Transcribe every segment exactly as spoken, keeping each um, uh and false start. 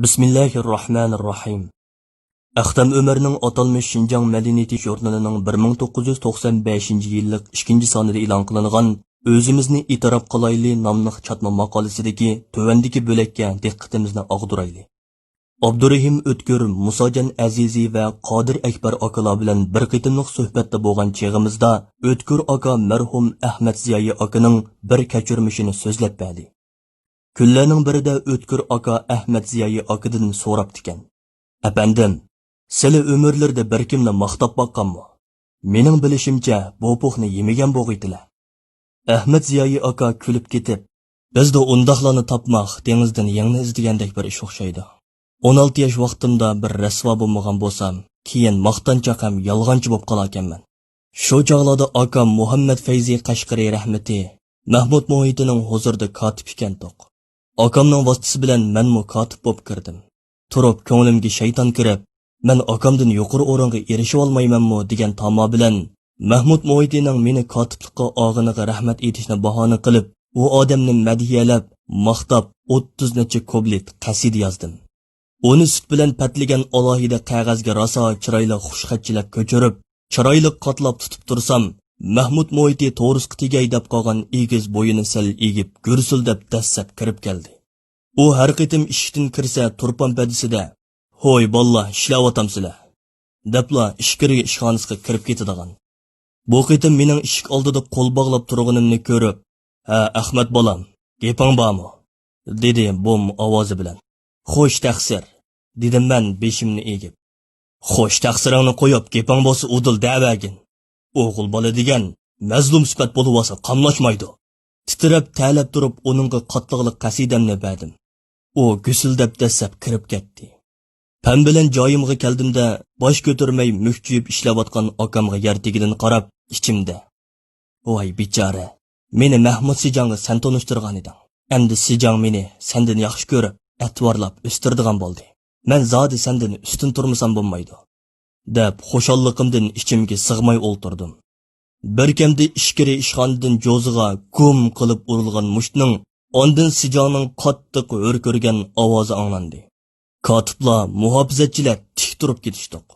بىسمىللاھىررەھمانىررەھىم. ئەختەم ئۆمەرنىڭ ئاتالمىش شىنجاڭ مەدەنىيىتى ژۇرنىلىنىڭ بىر مىڭ توققۇز يۈز توقسان بەشىنچى يىللىق ئىككىنچى سانىدا ئېلان قىلىنغان «ئۆزىمىزنى ئېتىراپ قىلايلى» ناملىق چاتما ماقالىسىدىكى تۆۋەندىكى بۆلەككە دىققىتىمىزنى ئاغدۇرايلى. ئابدۇرېھىم ئۆتكۈر، مۇساجان ئەزىزى ۋە قادىر ئەكبەر ئاكىلار بىلەن بىر قېتىملىق سۆھبەتتە بولغان چېغىمىزدا، ئۆتكۈر ئاكا مەرھۇم ئەخمەت زىيائىي ئاكىنىڭ بىر كەچۈرمىشىنى سۆزلەپ بەردى. كۈنلەرنىڭ بىرىدە ئۆتكۈر ئاكا ئەخمەت زىيائىي ئاكىدىن سوراپتىكەن: «ئەپەندىم، سىلى ئۆمۈرلىرىدە بىر كىمنى ماختاپ باققانمۇ؟ مېنىڭ بىلىشىمچە، بۇ پوخنى يېمىگەن بوغىيتىلە.» ئەخمەت زىيائىي ئاكا كۈلۈپ كېتىپ: «بىزدە ئۇنداقلارنى تاپماق دېڭىزدىن يەڭنى ئىزدىگەندەك بىر ئىش ئوخشايدۇ. ئون ئالتە ياش ۋاقتىمدا بىر رەسۋا بولمىغان بولسام، كېيىن ماختانچاق ھەم يالغانچى بولۇپ قالاركەنمەن.» شۇ چاغلاردا ئاكام مۇھەممەد فەيزى قەشقىرى رەھمىتى مەھمۇد مۇھىتىنىڭ ھۇزۇرىدا كاتىپ ئىكەنتۇق. ئاكامنىڭ ۋاسىتىسى بىلەن مەنمۇ كاتىپ بولۇپ كىردىم. تۇرۇپ كۆڭلۈمگە شەيتان كىرىپ، «مەن ئاكامدىن يۇقىرى ئورۇنغا ئېرىشىۋالمايمەنمۇ؟» دېگەن تاما بىلەن مەھمۇد مۇھىتىنىڭ مېنى كاتىپلىققا ئالغىنىغا رەھمەت ئېيتىشنى باھانە قىلىپ، ئۇ ئادەمنى مەدھىيەلەپ، ماختاپ، ئوتتۇز نەچچە كۇبلېت قەسىدە يازدىم. ئۇنى سۈت بىلەن پەتلىگەن ئالاھىدە قەغەزگە راسا چىرايلىق خۇشخەتچىلەپ كۆچۈرۈپ، چىرايلىق قاتلاپ تۇتۇپ تۇرسام، مەھمۇد مۇھىتى تورۇسقا تېگەي دەپ قالغان ئېگىز بويىنى سەل ئېگىپ، گۈرسۈلدەپ دەسسەپ كىرىپ كەلدى. ئۇ ھەر قېتىم ئىشىكتىن كىرسە، تۇرپان پەدىسىدە: «ھوي، بالىلار، ئىشلەۋاتامسىلەر؟» دەپلا ئىچكىرىگە ئىشخانىسىغا كىرىپ كېتىدىغان. بۇ قېتىم مېنىڭ ئىشىك ئالدىدا قول باغلاپ تۇرغىنىمنى كۆرۈپ، «ھە، ئەخمەت بالام، گېپىڭ بارمۇ؟» دېدى بوم ئاۋازى بىلەن. «خوش تەقسىر»، دېدىم مەن بېشىمنى ئېگىپ. «خوش تەقسىرىڭنى قويۇپ، گېپىڭ بولسا ئۇدۇل دەۋەرگىن. ئوغۇل بالا دېگەن مەزلۇم سۈپەت بولۇۋالسا قاملاشمايدۇ.» تىترەپ، تەلەپ تۇرۇپ ئۇنىڭغا قاتلىقلىق قەسىدەمنى بەردىم. ئۇ گۈسۈلدەپ دەسسەپ كىرىپ كەتتى. پەم بىلەن جايىمغا كەلدىمدە، باش كۆتۈرمەي مۈكچىيىپ ئىشلەۋاتقان ئاكامغا يەر تېگىدىن قاراپ، ئىچىمدە: «ۋاي بىچارە، مېنى مەھمۇد سىجاڭغا سەن تونۇشتۇرغانىدىڭ. ئەمدى سىجاڭ مېنى سەندىن ياخشى كۆرۈپ، ئەتىۋارلاپ ئۆستۈرىدىغان بولدى. مەن زادى سەندىن ئۈستۈن تۇرمىسام بولمايدۇ.» دەپ، خۇشاللىقىمدىن ئىچىمگە سىغماي ئولتۇردۇم. بىركەمدە ئىچكىرى ئىشخانىدىن جوزىغا گۇم قىلىپ ئۇرۇلغان مۇشتنىڭ، ئاندىن سىجاڭنىڭ قاتتىق ھۆركىرىگەن ئاۋازى ئاڭلاندى. كاتىپلار، مۇھاپىزەتچىلەر تىك تۇرۇپ كېتىشتۇق.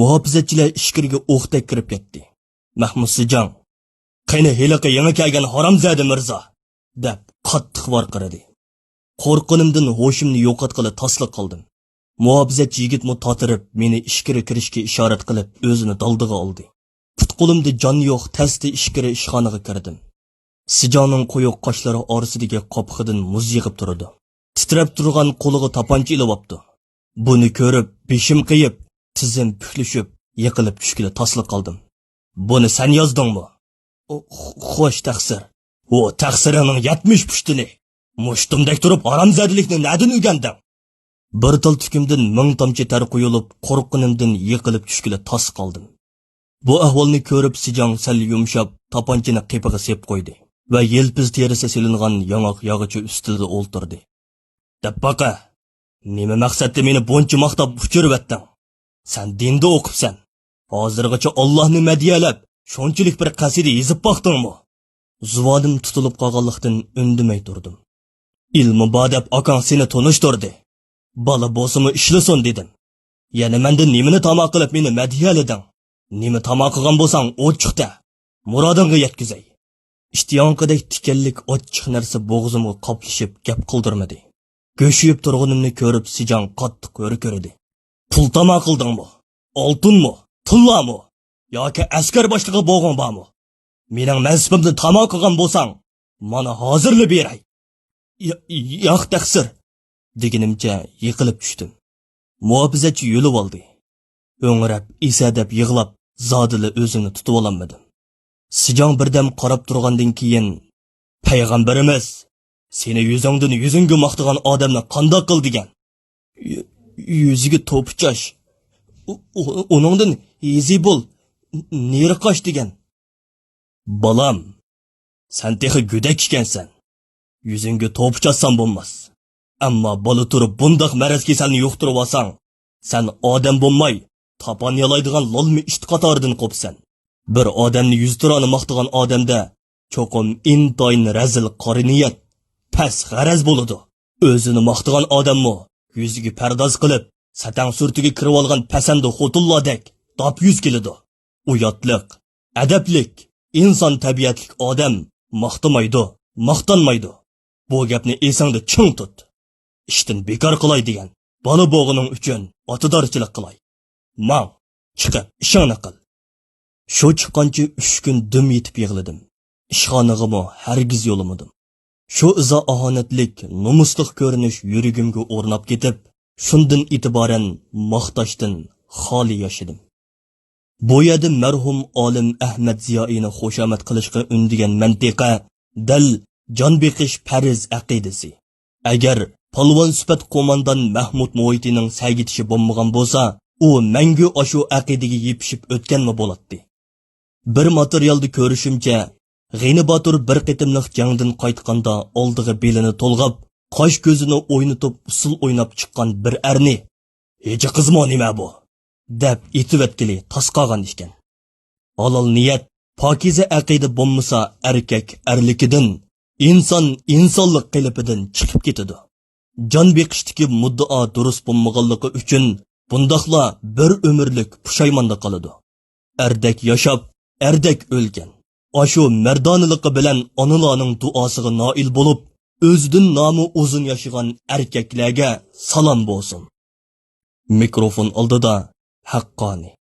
مۇھاپىزەتچىلەر ئىچكىرىگە ئوقتەك كىرىپ كەتتى. مەھمۇد سىجاڭ: «قېنى ھېلىقى يېڭى كەلگەن ھارامزادە مىرزا!» دەپ قاتتىق ۋارقىرىدى. قورققىنىمدىن ھوشۇمنى يوقاتقىلى تاسلا قالدىم. مۇھاپىزەتچى يىگىتمۇ تاتىرىپ، مېنى ئىچكىرى كىرىشكە ئىشارەت قىلىپ، ئۆزىنى دالدىغا ئالدى. پۇت-قولۇمدا جان يوق، تەستە ئىچكىرى ئىشخانىغا كىردىم. سىجاڭنىڭ قويۇق قاشلىرى ئارىسىدىكى قاپىقىدىن مۇز يېغىپ تۇرىدۇ. تىترەپ تۇرغان قولىغا تاپانچا ئېلىۋاپتۇ. بۇنى كۆرۈپ، بېشىم قېيىپ، تىزىم پۈكلىشىپ، يىقىلىپ چۈشكىلى تاسلا قالدىم. «بۇنى سەن يازدىڭمۇ؟» «خو-، خوش تەقسىر.» «ھو، تەقسىرىڭنىڭ يەتمىش پۇشتىنى! مۇشتۇمدەك تۇرۇپ ھارامزادىلىكنى نەدىن ئۆگەندىڭ؟» بىر تال تۈكۈمدىن مىڭ تامچە تەر قۇيۇلۇپ، قورققىنىمدىن يىقىلىپ چۈشكىلى تاس قالدىم. بۇ ئەھۋالنى كۆرۈپ، سىجاڭ سەل يۇمشاپ، تاپانچىنى قېپىغا سېلىپ قويدى ۋە يىلپىز تېرىسى سېلىنغان ياڭاق ياغىچى ئۈستىدە ئولتۇردى. «دەپ باقە، نېمە مەقسەتتە مېنى بۇنچە ماختاپ ئۇچۇرۇۋەتتىڭ؟ سەن دىندا ئوقۇپسەن. ھازىرغىچە ئاللاھنى مەدھىيەلەپ، شۇنچىلىك بىر قەسىدە يېزىپ باقتىڭمۇ؟» زۇۋانىم تۇتۇلۇپ قالغانلىقتىن ئۈندىمەي تۇردۇم. «ئىلمى بار دەپ ئاكاڭ سېنى تونۇشتۇردى. بالا بولسىمۇ ئىشلىسۇن دېدىم. يەنە مەندىن نېمىنى تاما قىلىپ مېنى مەدھىيەلىدىڭ؟ نېمە تاما قىلغان بولساڭ ئوچۇق دە. مۇرادىڭغا يەتكۈزەي.» ئىت ياڭىقىدەك تىكەنلىك ئاچچىق نەرسە بوغۇزۇمغا قاپلىشىپ گەپ قىلدۇرمىدى. گۆشىيىپ تۇرغىنىمنى كۆرۈپ سىجاڭ قاتتىق ھۆركىرىدى. «پۇل تاما قىلدىڭمۇ؟ ئالتۇنمۇ؟ تىللامۇ؟ ياكى ئەسكەر باشلىقى بوغۇڭ بارمۇ؟ مېنىڭ مەنسىپىمنى تاما قىلغان بولساڭ، مانا ھازىرلا بېرەي.» «يا-، ياق، تەقسىر» دېگىنىمچە يىقىلىپ چۈشتۈم. مۇھاپىزەتچى يۆلىۋالدى. ھۆڭرەپ، ئېسەدەپ يىغلاپ، زادىلا ئۆزۈمنى تۇتۇۋالالمىدىم. سىجاڭ بىردەم قاراپ تۇرغاندىن كېيىن، «پەيغەمبىرىمىز سېنى يۈزۈڭدىن يۈزۈڭگە ماختىغان ئادەمنى قانداق قىل دېگەن؟» «يۈ-، يۈزىگە توپا چاچ، ئۇ-، ئۇ-، ئۇنىڭدىن ھېزى بول، نېرى قاچ» دېگەن. «بالام، سەن تېخى گۆدەك ئىكەنسەن. يۈزۈڭگە توپا چاچسام بولماس. ئەمما بالا تۇرۇپ بۇنداق مەرەز كېسەلنى يۇقتۇرۇۋالساڭ، سەن ئادەم بولماي، تاپان يالايدىغان لالما ئىت قاتارىدىن قوپىسەن. بىر ئادەمنى يۈزتۇرانە ماختىغان ئادەمدە چوقۇم ئىنتايىن رەزىل قارا نىيەت، پەس غەرەز بولىدۇ. ئۆزىنى ماختىغان ئادەممۇ يۈزىگە پەرداز قىلىپ، سەتەڭ سۈرىتىگە كىرىۋالغان پەسەندە خوتۇنلاردەك داپ يۈز كېلىدۇ. ئۇياتلىق، ئەدەپلىك، ئىنسان تەبىئەتلىك ئادەم ماختىمايدۇ، ماختانمايدۇ. بۇ گەپنى ئېسىڭدە چىڭ تۇت. ئىشتىن بىكار قىلاي دېگەن بالا بوغىنىڭ ئۈچۈن ئاتىدارچىلىق قىلاي. ماڭ، چىقىپ ئىشىڭنى قىل. شۇ چىققانچە ئۈچ كۈن دۈم يېتىپ يىغلىدىم. ئىشخانىغىمۇ ھەرگىز يولىمىدىم. شۇ ئىزا-ئاھانەتلىك، نومۇسلۇق كۆرۈنۈش يۈرىكىمگە ئورناپ كېتىپ، شۇندىن ئېتىبارەن ماختاشتىن خالىي ياشىدىم. بۇ يەردە مەرھۇم ئالىم ئەھمەد زىيائىينى خۇشامەت قىلىشقا ئۈندىگەن مەنتىقە دەل جان بېقىش پەرز ئەقىدىسى. ئەگەر پالۋان سۈپەت قوماندان مەھمۇد مۇھىتىنىڭ سەگىتىشى بولمىغان بولسا، ئۇ مەڭگۈ ئاشۇ ئەقىدىگە يېپىشىپ ئۆتكەنمۇ بولاتتى. بىر ماتېرىيالدا كۆرۈشۈمچە، غېنى باتۇر بىر قېتىملىق جەڭدىن قايتقاندا ئالدىغا بېلىنى تولغاپ، قاش-كۆزىنى ئوينىتىپ ئۇسسۇل ئويناپ چىققان بىر ئەرنى، «ھېجى قىزمۇ نېمە بۇ؟» دەپ ئېتىۋەتكىلى تاس قالغان ئىكەن. ھالال نىيەت، پاكىزە ئەقىدە بولمىسا، ئەركەك ئەرلىكىدىن، ئىنسان ئىنسانلىق قېلىپىدىن چىقىپ كېتىدۇ. جان بېقىشتىكى مۇددىئا دۇرۇس بولمىغانلىقى ئۈچۈن، بۇنداقلار بىر ئۆمۈرلۈك پۇشايماندا قالىدۇ. ئەردەك ياشاپ، ئەردەك ئۆلگەن، ئاشۇ مەردانىلىقى بىلەن ئانىلارنىڭ دۇئاسىغا نائىل بولۇپ، ئۆزىدىن نامى ئۇزۇن ياشىغان ئەركەكلەرگە سالام بولسۇن. مىكروفون ئالدىدا ھەققانىي.